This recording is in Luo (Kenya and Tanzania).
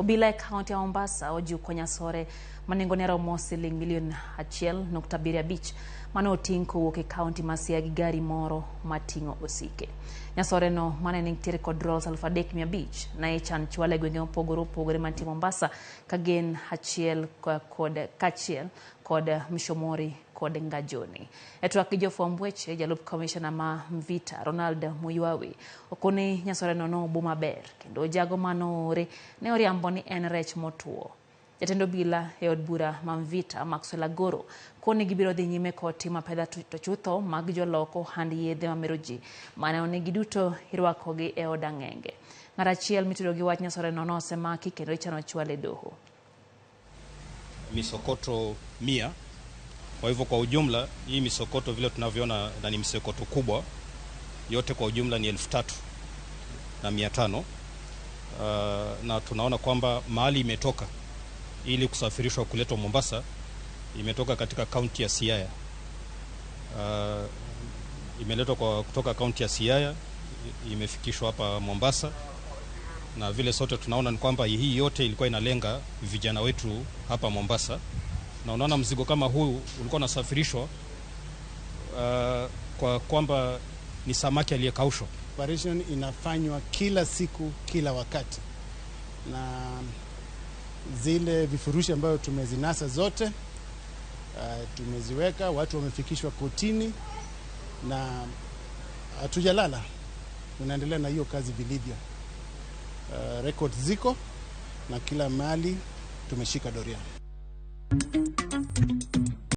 Obila e kaunti ya Mombasa ojuko nyasore ma nengone romo siling milion 1.75 mane oting' kowuok e kaunti ma Siaya gi gari moro mating'o osike. Nyasore no mane nitiere kod rolls 3,500 na ichan chwale e gwenge mopogore opogore mantie Mombasa ka gin achiel kod kaachiel kod Mshomori kod Ngajoni. E twak gi jofwamb weche, jalup komishona ma Mvita Ronald Muywawi okoni nyasore no nobo maber kendo jago manoore ne oriambo ni en rech motuo. Jatend obila e od bura ma Mvita Maxwell Agoro koni gibiro dhi nyime kod timo apedha to chutho mag jolok ohand yedhe mamero ji mane onegi duto irwakogi e od ang'enge. Ng'at achiel mitudo gi wach nyasore no nosemaki kendo ichano chwale e doho. Misokoto 100. Kwa hivyo kwa ujumla hii misokoto vile tunavyoona na ni misokoto kubwa yote kwa ujumla ni 3,500. Na tunaona kwamba mahali imetoka ili kusafirishwa kuletwa Mombasa imetoka katika kaunti ya Siaya. Imeletwa kutoka kaunti ya Siaya imefikishwa hapa Mombasa, na vile sote tunaona ni kwamba hii yote ilikuwa inalenga vijana wetu hapa Mombasa. Na unaona mzigo kama huu ulikuwa unasafirishwa kwa kwamba ni samaki aliyekaushwa. Operation inafanywa kila siku, kila wakati, na zile vifurushi ambayo tumezinasa zote tumeziweka, watu wamefikishwa kotini na hatujalala, tunaendelea na hiyo kazi vilivyo. Records ziko na kila mahali tumeshika doria.